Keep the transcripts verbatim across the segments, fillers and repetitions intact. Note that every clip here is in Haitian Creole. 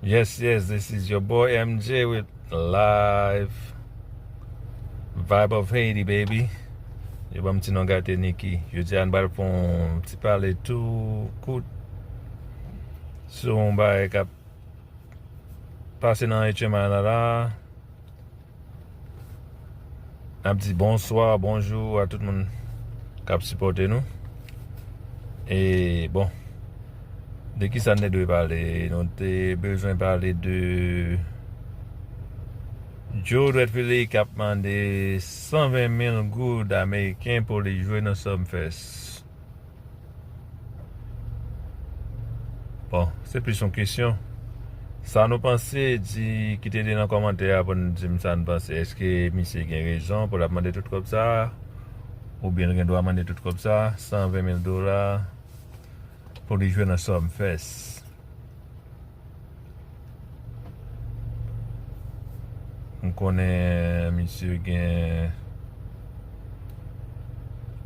Yes, yes, this is your boy M J with live Vibe of Haiti, baby. Yo ban m ti non gate Niki. Jodi a n pral fè yon ti pale tou kout sou yon bagay k ap pase nan H M I la la. N ap di bonswa, bonjou a tout moun k ap sipòte nou. E bon, de kisa n te dwe pale? Nou te bezwen pale de Joe Dwet Philly k ap mande san ven mil goud ameriken pou li jwe nan Sumfest. Bon, se plis yon kesyon. Sa nou panse, di, kite li nan kòmantè a pou n di m sa n panse. Èske misye gen rezon pou l ap mande tout kòb sa a? Oubyen l gen dwa mande tout kòb sa a, san ven mil dola, pou li jwe nan Sumfest? M konnen misye gen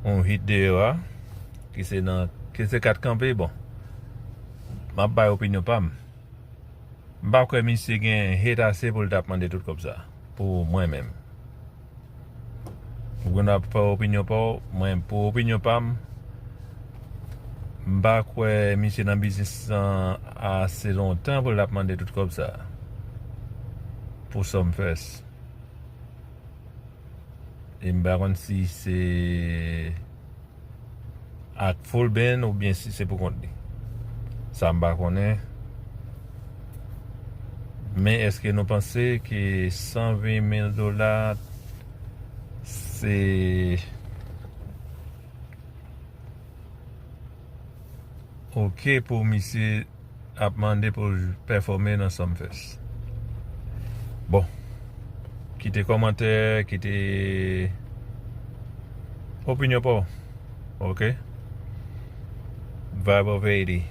yon hit deyò a, ki se nan, ki se kat kanpe, bon. M ap bay opinyon pa m. M pa kwè misye gen hit ase pou l t ap mande tout kòb sa, pou mwen menm. Ou gen dwa fè opinyon pa w, mwen, pou opinyon pa m, m pa kwè misye nan biznis lan ase lontan pou l ap mande tout kòb sa pou Sumfest. E m pa konn si se ak Full Band oubyen si se pou kont li. Sa m pa konnen. Men èske nou panse ke san ven mil dola se oke pou misye ap mande pou l pèfòme nan Sumfest? Bon, kite kòmantè, kite opinyon pa w. Oke? Vibe of Haiti.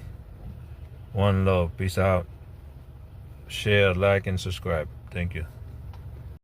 One love. Peace out. Share, like, and subscribe. Thank you.